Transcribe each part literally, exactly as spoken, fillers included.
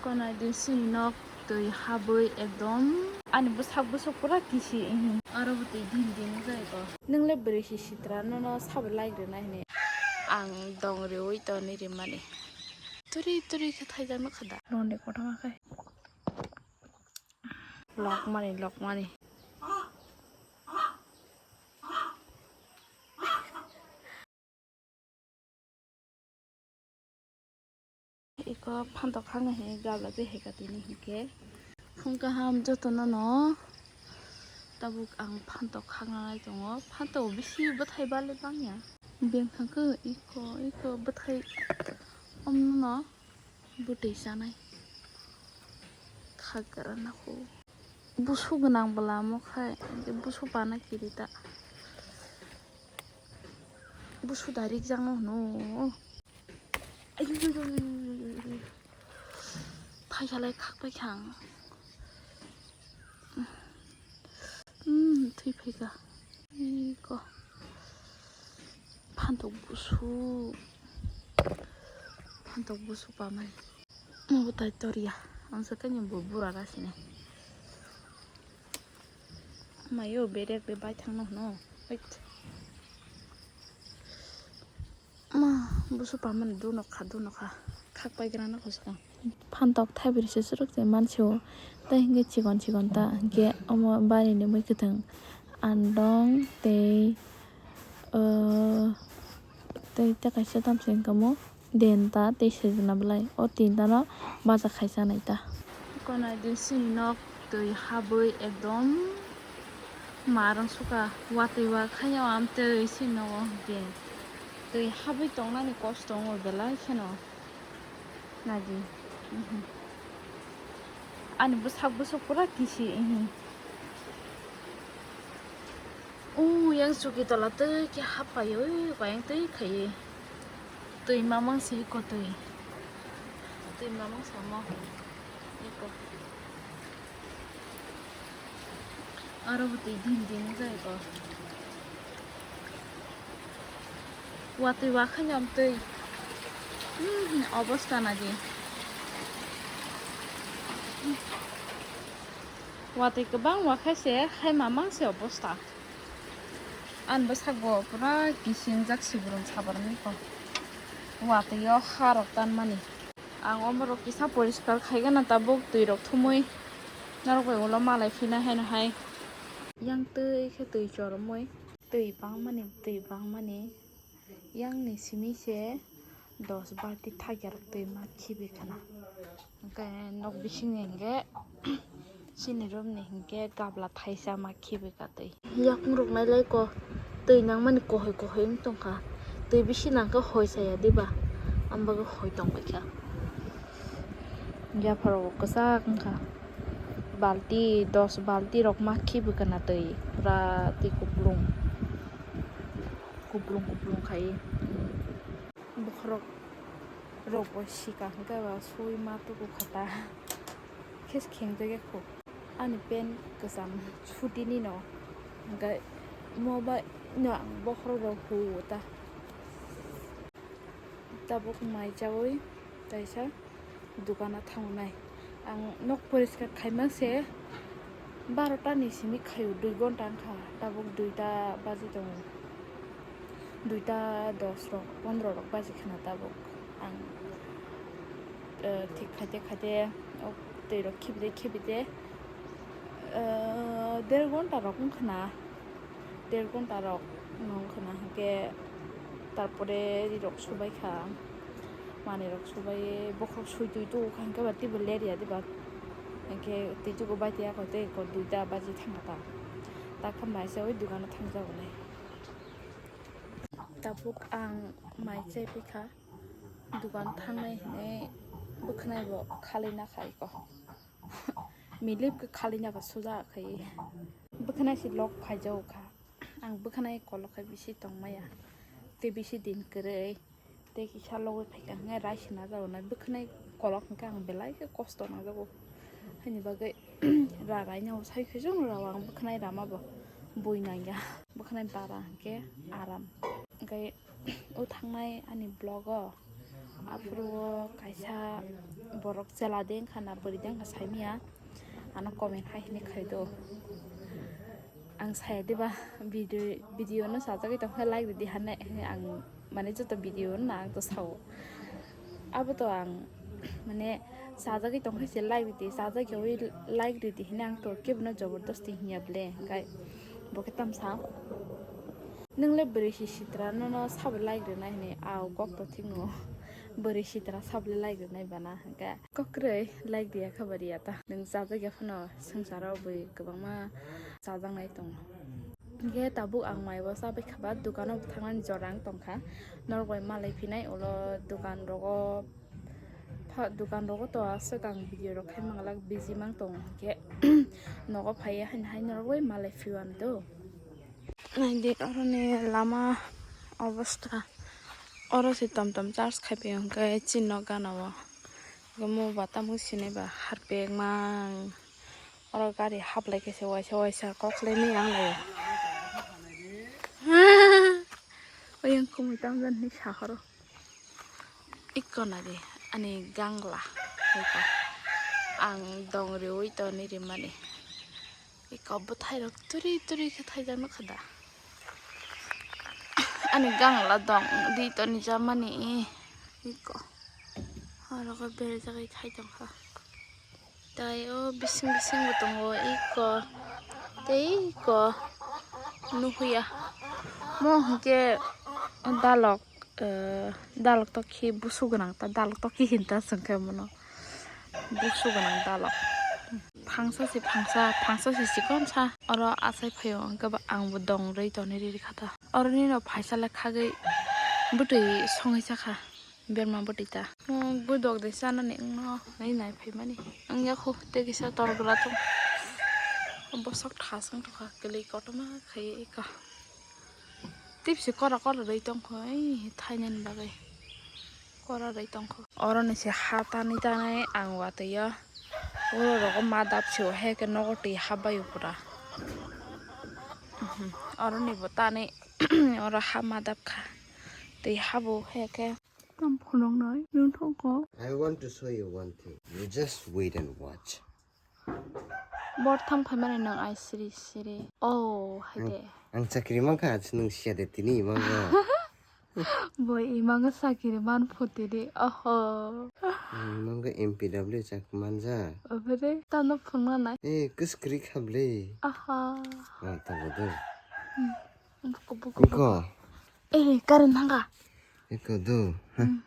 Konai din sini nok twi habwi ekdom. Ani bwsak bwswk pura kisi, ehe. Aro bo twi din din wngkha eko. Nwng le bwrwi si sitra, nono sabo like rwna hini. Ang dong riui toni rimani. Turi turi khe thaijak nukha da. Londe kothoma khai. Lokmani, lokmani. Iko phantok khakna hinwi gabla tei hai katini hinkhe phung kaham jotono no tabuk ang phantok khakna nai tongo. Phantok bisi bwthai bale bangya. Beng thangkhe iko, iko bwthai omno no bwtwi chanai. Khagra nako. Busu gwnang bwla omo khai, busu bana kiri ta. Busu direct jang no hwno. Ayuyuyuyuyuy. Phai khalai khak pai kha ang. Hmm, thwi phai kha. Iko. Phantok busu. Phantok busu pamani. Obo tai toriya. Ang sa kanya bo bura ra sini. Mayo berek be bai thang no hwno. Wait. Ma, busu pamani duno kha, duno kha. Khak pai gra no khosong. Phantok thaibri se suruk se mansi o. Tai hinkhe chikon chikon ta hinkhe omo bari ni mui kwthwng andong tei, uh, tei ta kaisa tamsi hinkhe omo. Denta tei sejna belai o tinta no baja khai chanai ta. Konai din sini nok twi habwi ekdom marang suka watwi wa khanya amtwi sini nogo hwnkhe twi habwi tongnani kosto wngo belai kheno nadi. Mhm. Ani bwsak bwswk pura kisi, mhm. O yang chuki tola twi khe haphaio, oi, kayang twi khaiwi. Twi mamang se iko twi. Twi mamang samo. Iko. Aro bo twi din din wngkha iko. Watwi wa khaino amtwi. Hmm, obosta naidi. Watwi kwbang wa khai se, hai mamang se obosta. Ani bwsakgo pura kisingjak sibrwng sabrwngni kok. Watwi o ha rok tanmani. Ang omorok kisa poriskar khaigana tabuk twi rok thumui. Norok bai ulo malai phina haino hai. Yang twi khe twi choromoi. Twi bangmani, twi bangmani. Yang ni simi se dos balti thakya rok twi ma khibi khana. Hwnkhe nok bisingni hinkhe chini room ni hinkhe gabla thaisa ma khibi ka twi. Yakung rok nailai ko twi nangmani kohoi kohoi wng tongkha. Twi bisi nangkhe hoi chaya diba? Ang bagwi hoi tongbaikha. Yapharo bo kwchak wngkha. Balti, dos balti rok ma khibi kana twi. Pura twi kuplung. Kuplung kuplung khai. Bokhorok rok bo sika hwnkhe ba sui ma tuku kha ta. Khe se khengjagwi kho. Ani pant kwcham sutini no. Hwnkhe mo bai no ang bokhorok rok hu ta. Tabuk mai chaui kaisa dukano thangnai. Ang nok poriskar khaima se barota ni simi khaio, dui gonta wngkha, tabuk duita baji tongo, duita dos rok pondro rok baji khna tabuk. Ang, eh, thik khaite khaite o twi rok khibide khibide, eh, der gonta rok wngkhna. Der gonta rok nung khna hinkhe, tarpore ri rok subai kha, manwi rok subai bokhorok sui twi tubu kha hinkhe ba teibo ler ya diba, hinkhe twi tubu bai tei ako tei duita baji thangkha ta, takha mai se oi dukano thangjago nai. Tabuk ang mai chai phi kha, dukan thangnai hinwi bwkhwnai bo khalina khai ko. Milip khe khalina khe suja khai. Bwkhwnai se lok phaijago kha. Ang bwkhwnai kolok khai bisi tongmaya. Tei bisi din kwrwi. Tei kisa logwi phaikha hwnkhe rai se najago nai. Bwkhwnai kolok hwnkhe ang belai khe kosto nangjago. Haini bagwi ra rainao sai khe chwng rao ang bwkhwnai rama bo bui nangya. Bwkhwnai bara hwnkhe aram. Hwnkhe o thangnai ani vlog o Aphuru o kaisa borok chela de wngkha na bwrwi de wngkha saimanya, ano comment hai hwnwi khai do. Ang saya diba video, video no sajagwi tongkha, like ridi hane, hwnwi ang mane joto video no ang to sao. Abo to ang mane sajagwi tongkha se like ridi, sajagwi like ridi hwnwi ang to kebono jobordosti hinya ble, hwnkhe bo khe tamsa. Nwng le bwrwi si sitra nono sabo like rwnai hwnwi, au kok to thik no. Bwrwi sitra sabo le like rwnai bana hwnkhe. Kokrwi like riya kha ba riya ta. Nwng chajak ya phano swngcharo bwi kwbangma chajaknai tongo. Hwnkhe tabuk ang mai bo chabai kha ba, dukano bo thangnani jora wng tongkha. Norok bai malai phinai ulo dukan rogo pha-, dukan rogo to aswk ang video rok khai manglak, busy mang tongo hwnkhe nogo phaiya haino hai norok bai malai phio ani do. Naidi oroni lama obostha. Oro se tom tom charge khai phaio hwnkhe chini nok gana o. Omo ba tamo sinai ba harpek mang. Oro gari haplai khe se waisa waisa kok le miyang lai. Oyang kumui tamjani sahoro. Ikko nadi ani gangla. Iko. Ang dong riui toni rimani. Iko bwthairok turi turi khe thaijak nukha da. Ani gangla dong di toni jamani. Iko. Oro khe berajagwi thai tongkha. Tai o bising bising bo tongo iko. Tei iko. Nuhuya. Mo hwnkhe dalok. Eh, dalok tokhi busu gwnang ta, dalok tokhi hinta swngkhe mono. Busu gwnang dalok. Phangsa se phangsa, phangsa se chikon sa. Oro achai phaio hwnkhe ba ang bo dong rwi toni riri kha ta. Oro nino phaisa le khagwi bwtwi songwi sakha. Berma bwtwi ta. Mo bwdok de chanani wngno nai nai phaimani. Wngya kho tei kisa torgra tong. Bosok thas wng tongkha kwlwi kotorma khaiwi eka. Tipsi kora kora rwi tongkho, ei thainani bagwi kora rwi tongkho. Oroni se ha tanwi tanwi ang watwi o uro rogo ma dap se o, hai khe nogo twi ha bai o pura. Mhm. Oroni bo tanwi oro ha ma dap kha, twi ha bo hai khe. Tam phunuknai nwng thangkho. I want to show you one thing. You just wait and watch. Bor tham phaimani nwng ai siri siri. Oh, hai de. Ang chakri mankha, nwng siya de tini imango. Boi imango chakri man phuti de. Oho. Imango M P W chakri manja. Obere tano phunuknai. Eh, kuskri khable. Aha. Ang tabuk do. Hmm. Buku, buku, buku. Iko. Eh, current thangkha. Iko do. Hah? Hmm.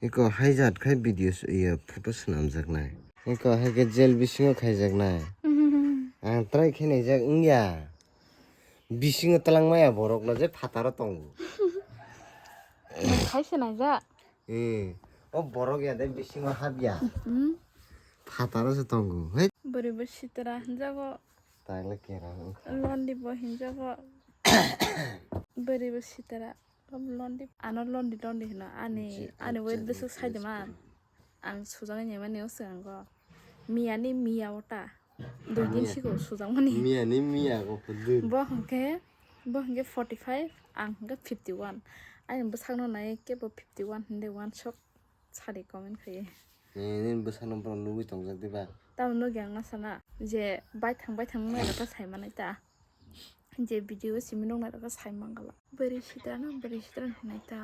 Iko haijat khai video s-, iya photo swnamjaknai. Iko hai khe jail bisingo khaijaknai. Mhm. Ang try khe naijak wngya. Bisingo twlang maya borok no je phataro tongo. Khai se naijak. Eh, o borok ya de bisingo hapya. Mhm. Phataro se tongo. Hei. Bwrwi bo sitra hinjago. Tagla kera. Londi bo hinjago. Bwrwi bo sitra. Londi, ano londi londi hino. Ani, ani weight bwswk saidima. Ang sujagwi naimani o swngo. Miyani miya ota. Dui din sigo sujagmani. Miyani miya go phudu. Bo hwnkhe, bo hwnkhe forty five, ang hwnkhe fifty one. Ani bwsakno nai kebo fifty one hinde one sok sadi comment khaiye. Nini bwsakno borok nugwi tongjak diba? Tamo nugya wngna sana je baithang baithang wngnairokhe saimanai ta. Je video o simi nuknairokhe saimangala. Bwrwi sitrano bwrwi sitra hinai ta.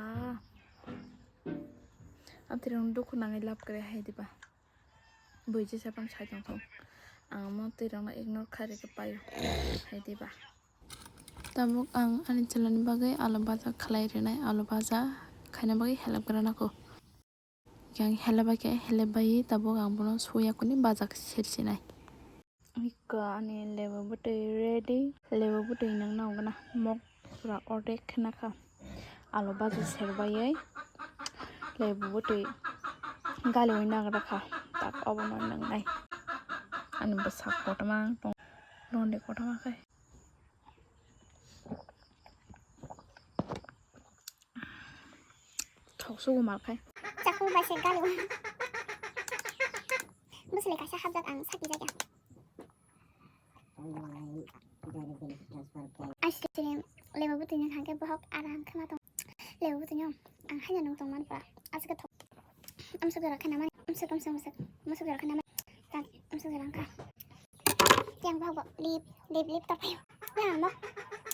Amtwirwng dukhu nangwi lab kwrwi hai diba. Bui jesa phano sai tongthung. Ang omo twirokno ignore khairikhe paio hai diba. Tabuk ang ani chwlani bagwi alu baja khlai rwnai, alu baja khaina bagwi help gra nangkho. Yang help bai khe, help bai tabuk ang bono suya kuni baja sersinai. Iko ani lebu bwtwi ready, lebu bwtwi nang nang gana mok pura ordek khna kha. Alu baja ser baiwi lebu bwtwi galiwi nagra kha, tak obono nangnai. Ani bwsa kotorma tong, londe kotorma khai. Thok sugu mal khai. Chaku bai se gali. Bwswlwi kaisa hapjak ang saki jagya. Ice cream, lebu bwtwino hwnkhe bohok aram khe ma tong. Lebu bwtwino ang Haino nung tongmani pura. Aswk khe thok. Amswk jora khe namani. Amswk, amswk, amswk. Amswk jora khe namani. Tang, amswk jora wngkha. Yang bohok bo lip, lip, lip tongphai. Yang bo.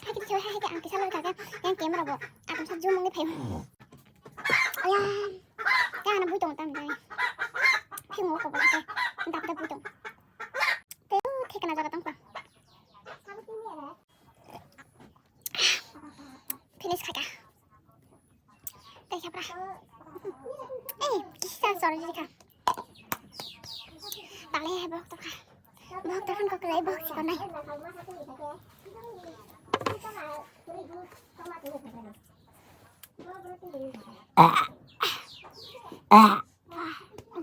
Hai khe, hai khe, ang kisa loi kha khe. Yang camera bo. Atam sa zoom wngwi phai. Yang. Yang ano bui tong tam dai. Phim wngkha bo khe. Dap dap bui tong. Tei thekna jaga tongkha. Finish khaika. Tei sabra. Eh, kisa sor jika. Tale hai bohok tokha. Bohok tokhan kok lai bohok sikon nai. Ah. Ah.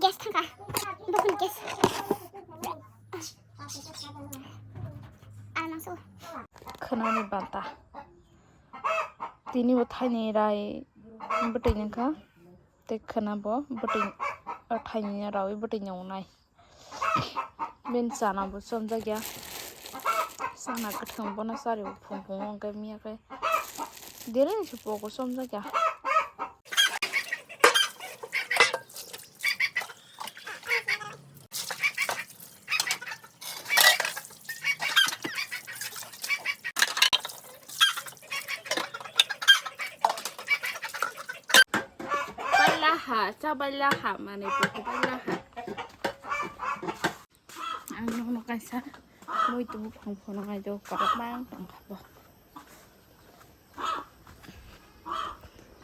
Gas thangkha. Bokon gas. Anang so. Khwnani banta. Tini bo thaini rai bwtwi nangkha. Tei khwna bo bwtwi, o thaini rawi bwtwi nwngnai. Bini chana bo chomjak ya. Chana kwthwng bono chari phung phung hwnkhe miya khe. Dere se pogo chomjak ya. Bailaha, cha bailaha, mane buku bailaha. Ang nono kaisa moi tubu phang phano ngai do, korok mang tong kha bo.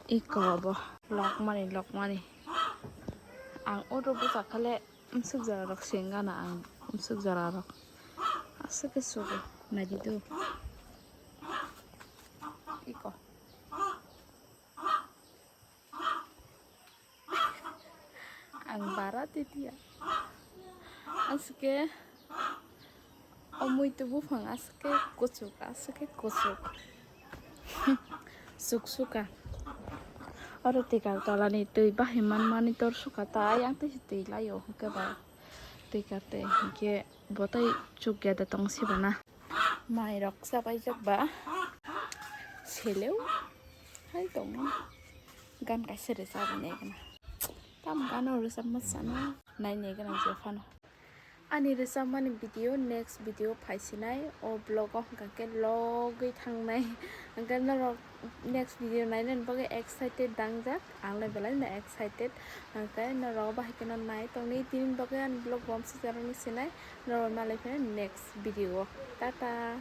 Iko bo lokmani, lokmani. Ang oro bwsa khale, amswk jora rok sengana ang, amswk jora rok. Aswk khe sugo, naidi do. Iko. Ang bara titiya. Aswk khe o muitu buphang aswk khe kuchuk, aswk khe kuchuk. Suk suka. Oro tikal tolani twi bahai manmani tor suka ta, ayang twi se twi laio hwnkhe ba. Twi kar twi hwnkhe bo tei chukya da tong sibana. Mai rok chabaijak ba. Seleu hai tongma. Gan kaisa rwchapnai gana. Tam gano rwchapma sana. Nainai gana je phano. Ani rwchapmani video, next video phaisinai. O vlog o hwnkha khe logwi thangnai. Hwnkhe norok next video nainani bagwi excited dangjak. Angle belai no excited. Hwnkhe norok bahai kheno nai tongni. Tini bagwi ani vlog bo amswk jarokni sinai. Norok malai phai next video o. Tata.